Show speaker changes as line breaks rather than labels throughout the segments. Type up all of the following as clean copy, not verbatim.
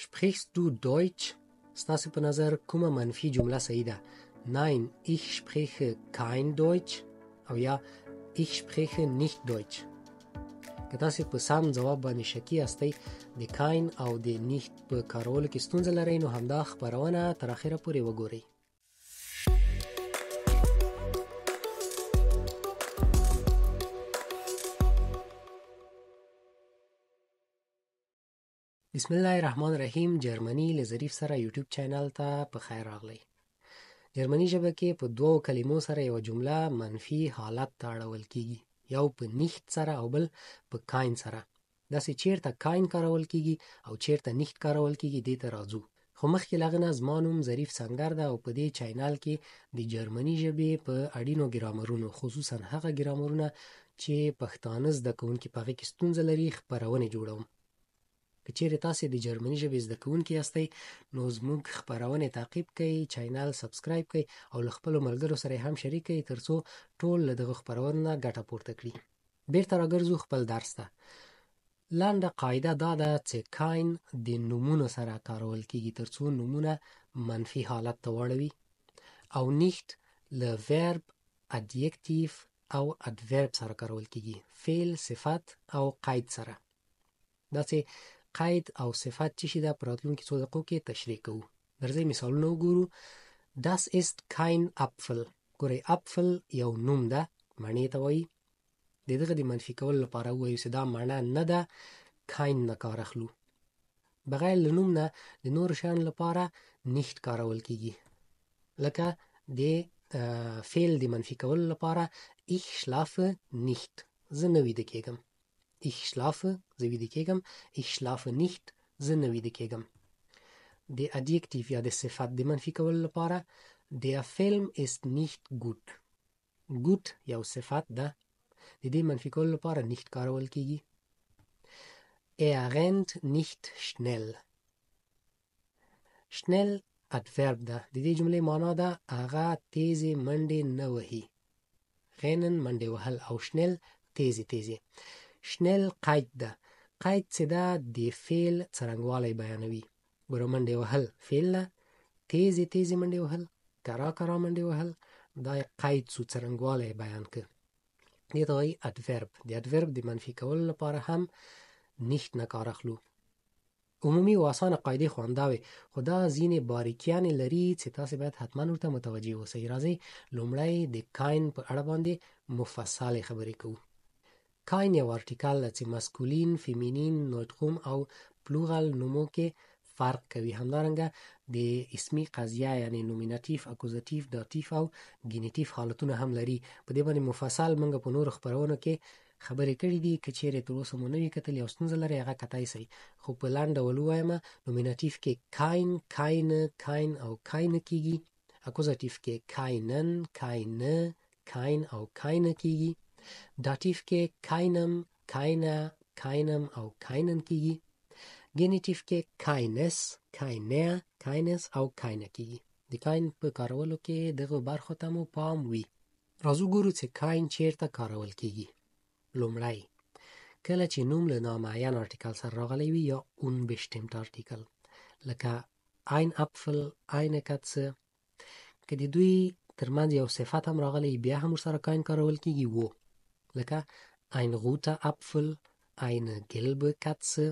Sprichst du Deutsch؟ ستاسو په نظر کومه منفي جمله صحیح ده؟ Nein, ich spreche kein Deutsch او یا ich spreche nicht Deutsch. که تاسو په سم ځواب باندې شکي یاستئ، د کاین او د نیشت په کارولو کې ستونزه لرئ، نو همدا خپرونه تر اخره پورې وګورئ. بسم الله الرحمن الرحیم. جرمني له ظریف سره یوټیوب چینل ته په خیر راغلی. جرمني ژبه کې په دوو کلمو سره یوه جمله منفي حالت ته اړول کیږي، یو په نیشت سره او بل په کاین سره. داسې چیرته کاین کارول کیږي او چیرته نیشت کارول کیږي، دې ته راځو. خو مخکې له هغه نه زما نوم ظریف سنګر ده او په دې چینل کې د جرمني ژبې په اړینو ګرامرونو، خصوصا هغه ګرامرونه چې پښتانه زده کوونکي په هغې کې ستونزه لري، خپرونې جوړوم. که چیرې تاسې د جرمني ژبې زده کوونکي یاستئ، نو زموږ خپرونې تعقیب کړئ، چینل سبسکرایب کړئ او له خپلو ملګرو سره یې هم شریک کړئ، ترڅو ټول له دغو خپرونو نه ګټه پورته کړي. بیرته راګرځو خپل درس ته. لنډه قاعده دا ده چې کاین د نومونو سره کارول کیږي ترڅو نومونه منفي حالت ته واړوي، او نیشت له ورب، ادیکتیف او ادورب سره کارول کیږي، فعل، صفت او قید سره. دا چې قید او صفت څه شي ده، په راتلونکي څو دقیقو کې تشریح کوو. درځئ مثالونه وګورو. Das ist kein Apfel. ګورئ، Apfel یو نوم ده، مڼې ته وایي. د دغه د منفي کولو لپاره ووایو چې دا مڼه نه ده، کاین نه کار اخلو. بغیر له نوم نه د نورو شیانو لپاره نیشت کارول کیږي، لکه د فعل د منفي کولو لپاره ich schlafe nicht، زه نه ویده کیږم. Ich schlafe، زه ویده کیږم. Ich schlafe nicht، زه نه ویده کیږم. د ادیکتیف یا د صفت د منفي کولو لپاره der Film ist nicht gut. gut یو صفت ده، د دې منفي کولو لپاره nicht کارول کیږي. Er rennt nicht schnell. schnell adverb ده، د دې جملې معنا ده هغه تیزې منډې نه وهي. rennen منډې وهل او schnell تیزې تیزې. schnell قید ده، قید چې ده د فعل څرنګوالی بیانوي. ګوره، منډې وهل فعل ده، تیزې تیزې منډې وهل، کرا کرا منډې وهل، دا یې قید سو، څرنګوالی بیان که. دې ته وایي ادورب. د ادورب د منفي کولو لپاره هم نیشت نه کار اخلو. عمومي او اسانه قاعدې خو همدا وې، خو دا ځینې باریکیانې لري چې تاسې باید حتما ورته متوجه اوسئ. راځئ لومړی د کاین په اړه باندې مفصلې خبرې کوو. کاین یو آرټیکل ده چې مسکولین، فیمینین، نوتروم او پلورال نومو کې فرق کوي. همدارنګه د اسمي قضیه یعنی نومیناتیف، اکوزاتیف، داتیف او ګینیتیف حالتونه هم لري. په دې باندې مفصل موږ په نورو خپرونو کې خبرې کړې دي، که چیرې تر اوسه مو نه وي کتلي او ستونزه لرئ هغه کتای سئ. خو په لنډ ډول ووایم، نومیناتیف کې کاین، کاینه، کاین او کاینه کیږي. اکوزاتیف کې کاینن، کاینه، کاین او کاینه کیږي. داتیف کې کاینم، کاینه، کاینم او کاینن کیږي. ګینیتیف کې کاینس، کاینه، کاینس او کاینه کیږي. د کاین په کارولو کې دغو برخو ته مو پام وي. راځو ګورو چې کاین چیرته کارول کیږي. لومړی، کله چې نوم له نامعین آرټیکل سره راغلی وي یا unbestimmt آرټیکل، لکه ein Apfel، eine Katze. که د دوی ترمنځ یو صفت هم راغلی بیا هم ورسره کاین کارول کیږي، وو، لکه ein roter Apfel، eine gelbe Katze.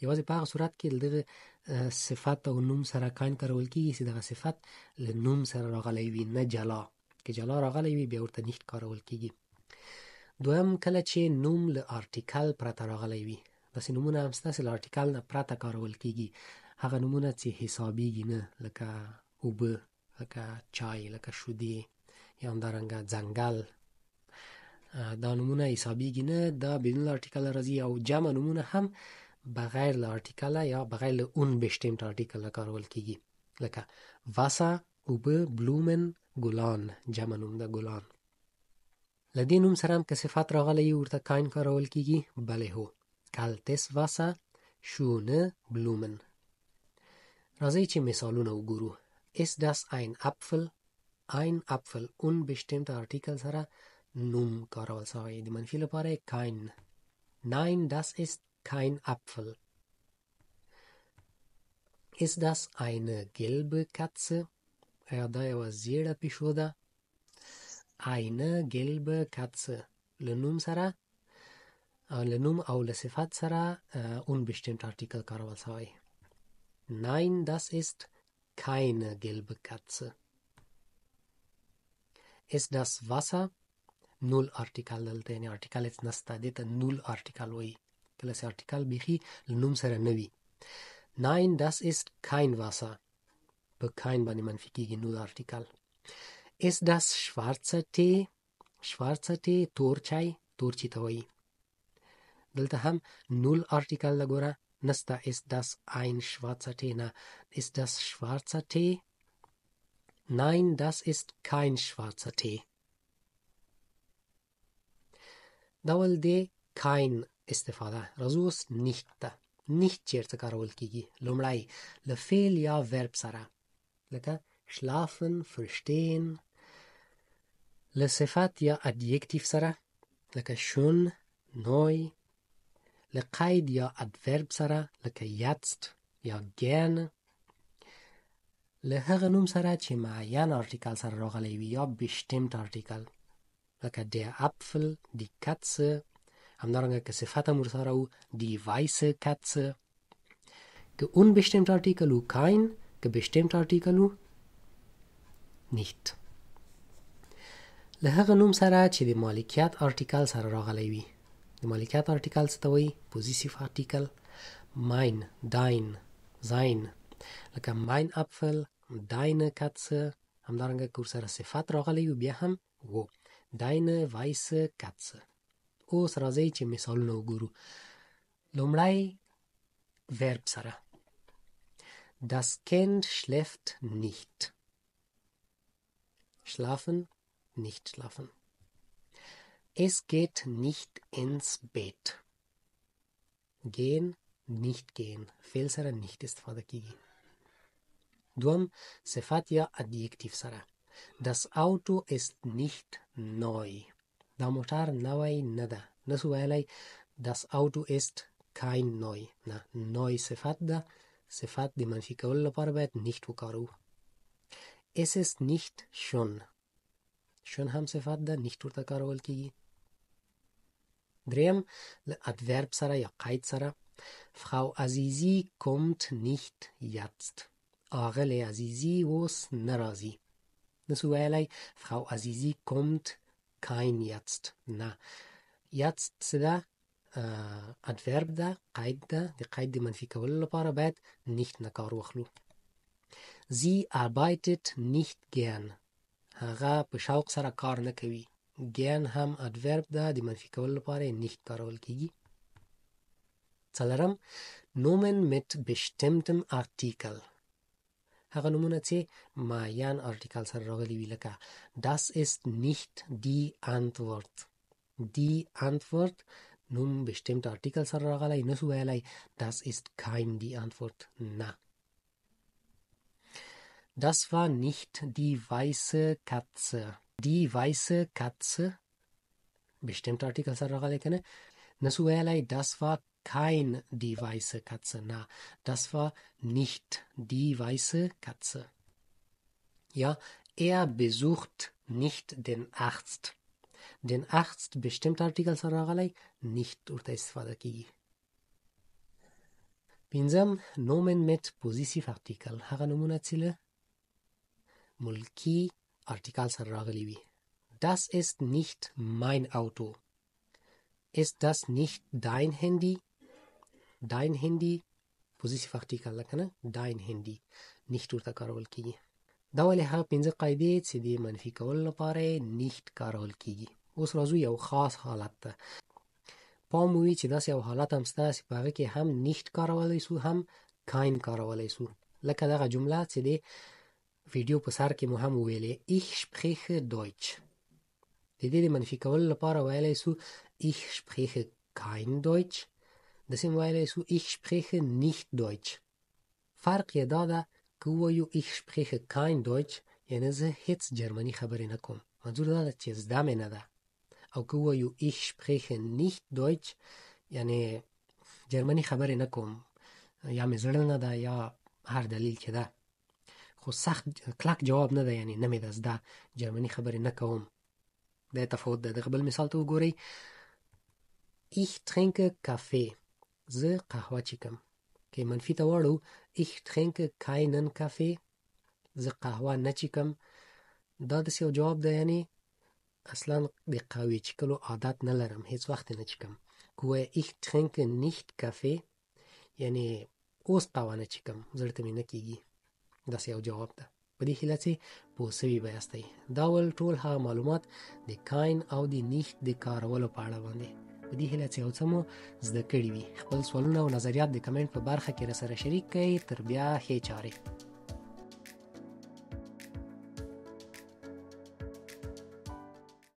یوازې په هغه صورت کې له دغه صفت او نوم سره کاین کارول کیږي چې دغه صفت له نوم سره راغلی وي، نه جلا. که جلا راغلی وي بیا ورته نیشت کارول کیږي. دویم، کله چې نوم له آرټیکل پرته راغلی وي. داسې نومونه هم شته چې له آرټیکل نه پرته کارول کیږي، هغه نومونه چې حسابیږي نه، لکه اوبه، لکه چای، لکه شودې یا همدارنګه ځنګل. دا نومونه حسابیږي نه، دا بدون له آرټیکله راځي. او جمع نومونه هم بغیر له آرټیکله یا بغیر له unbestimmt آرټیکله کارول کیږي، لکه واسا، اوبه، بلومن، ګلان، جمع نوم ده ګلان. له دې نوم سره هم که صفت راغلی وي ورته کاین کارول کیږي، بلې هو، کالتس واسا، شونه بلومن. راځئ چې مثالونه وګورو. Ist das ein Apfel؟ ein Apfel unbestimmt Artikel سره نوم کارول سوی، د منفي لپاره یې kein. Nein, das ist kein Apfel. Ist das eine gelbe Katze؟ ایا دا یوه زیړه پیشو ده؟ Eine gelbe Katze له نوم سره، له نوم او له صفت سره unbestimmt Artikel کارول شوی. Nein, das ist keine gelbe Katze. Ist das Wasser؟ نول آرټیکل دلته، یعنی آرټیکل هېڅ نشته، دې ته نول آرټیکل وایي، کله چې آرټیکل بیخي له نوم سره نه وي. Nein, das ist kein Wasser. په kein باندې منفي کېږي نول آرټیکل. Ist das schwarzer Tee؟ schwarzer Tee تور چای، تور چای ته وایي. دلته هم نول آرټیکل ده، ګوره نسته. Ist das ein schwarzer Tee؟ نه. Ist das schwarzer Tee؟ Nein, das ist kein schwarzer Tee. دا ول د kein استفاده. راځو اوس nicht ته. nicht چیرته کارول کیږي؟ لومړی له فعل یا ورب سره، لکه schlafen، verstehen. له صفت یا ادیکتیف سره، لکه schön، neu. له قید یا ادورب سره، لکه jetzt یا gerne. له هغه نوم سره چې معین آرټیکل سره راغلی وي یا bestimmt آرټیکل، لکه der Apfel، die Katze. همدارنګه که صفت هم ورسره و، die weiße Katze. که unbestimmt Artikel و kein، که bestimmt Artikel و nicht. له هغه نوم سره چې د مالکیت آرټیکل سره راغلی وي. د مالکیت آرټیکل څه ته وایي؟ پوزیسیف آرټیکل. mein، dein، sein، لکه mein Apfel، deine Katze. همدارنګه که ورسره صفت راغلی وي بیا هم و، deine weiße Katze. اوس راځئ چې مثالونه وګورو. لومړی ورب سره. Das Kind schläft nicht. Schlafen, nicht schlafen. Es geht nicht ins Bett. Gehen, nicht gehen. فعل سره nicht استفاده کیږي. دوم صفت یا ادیکتیف سره. Das Auto ist nicht neu. دا موټر نوی نه ده. نسو ویلی das Auto ist kein neu. نه، neu صفت ده. صفت د منفي کولو لپاره باید nicht وکاروو. Es ist nicht schön. schön هم صفت ده، nicht ورته کارول کیږي. دریم له ادورب سره یا قید سره. Frau Azizi kommt nicht jetzt. آغلې عزیزي اوس نه راځي. نسو ویلی Frau Azizi kommt kein jetzt. نه، jetzt څه ده؟ ادورب ده، قید ده. د قید د منفي کولو لپاره باید nicht نه کار واخلو. Sie arbeitet nicht gern. هغه په شوق سره کار نه کوي. gern هم ادورب ده، د منفي کولو لپاره یې nicht کارول کیږي. څلورم Nomen mit bestimmtem Artikel. هغه نومونه چې معین آرټیکل سره راغلي وي، لکه das ist nicht die Antwort. Die Antwort نوم bestimmt Artikel سره راغلی، نسو ویلی das ist kein die Antwort. نه. Das war nicht die weiße Katze. Die weiße Katze bestimmt Artikel سره راغلی که نه، نسو ویلی das war kein die weiße Katze. Na, das war nicht die weiße Katze. Ja, er besucht nicht den Arzt. Den Arzt bestimmt Artikel سره راغلی، nicht ورته استفاده کیږي. پنځم Nomen mit Possessivartikel. هغه نومونه چې له ملکی آرټیکل سره راغلي وي. Das ist nicht mein Auto. Ist das nicht dein Handy? Dein Handy Possessivartikel ده که نه، dein Handy nicht ورته کارول کیږي. دا ولې هغه پنځه قاعدې چې د منفي کولو لپاره یې nicht کارول کیږي. اوس راځو یو خاص حالت ته. پام مو وي چې داسې یو حالت هم شته چې په هغه کې هم nicht کارولی سو، هم kein کارولی سو. لکه دغه جمله چې د ویډیو په سر کې مو هم وویلې، ich spreche Deutsch. د دې د منفي کولو لپاره ویلی سو ich spreche kein Deutsch. داسې هم ویلی سو ich spreche nicht Deutsch. فرق یې دا ده که ووایو ich spreche kein Deutsch، یعنې زه هیڅ جرمني خبرې نه کوم، منظور دا ده چې زده مې نه ده. او که ووایو ich spreche nicht Deutsch، یعنې جرمني خبرې نه کوم، یا مې زړه نه ده یا هر دلیل چې ده، خو سخت کلک جواب نه ده، یعنی نه مې ده زده، جرمني خبرې نه کوم. دا تفاوت ده. دغه بل مثال ته وګورئ. Ich trinke Kaffee، زه قهوه چکم. که منفي ته واړو، Ich trinke keinen Kaffee، زه قهوه نه چکم. دا داسې یو جواب ده، یعنی اصلا د قهوې چکلو عادت نه لرم، هیڅ وخت نه چکم. که ووایې Ich trinke nicht Kaffee، یعنی اوس قهوه نه چکم، زړه ته مې نه کیږي. داسې یو جواب ده. په دې هیله چې پوه سوي به یاستئ. دا ول ټول هغه معلومات د کاین او د نیشت د کارولو په اړه باندې. په دې هیله چې یو څه مو زده کړي وي. خپل سوالونه او نظریات د کمنټ په برخه کې راسره شریک کړئ. تر بیا، ښې چارې.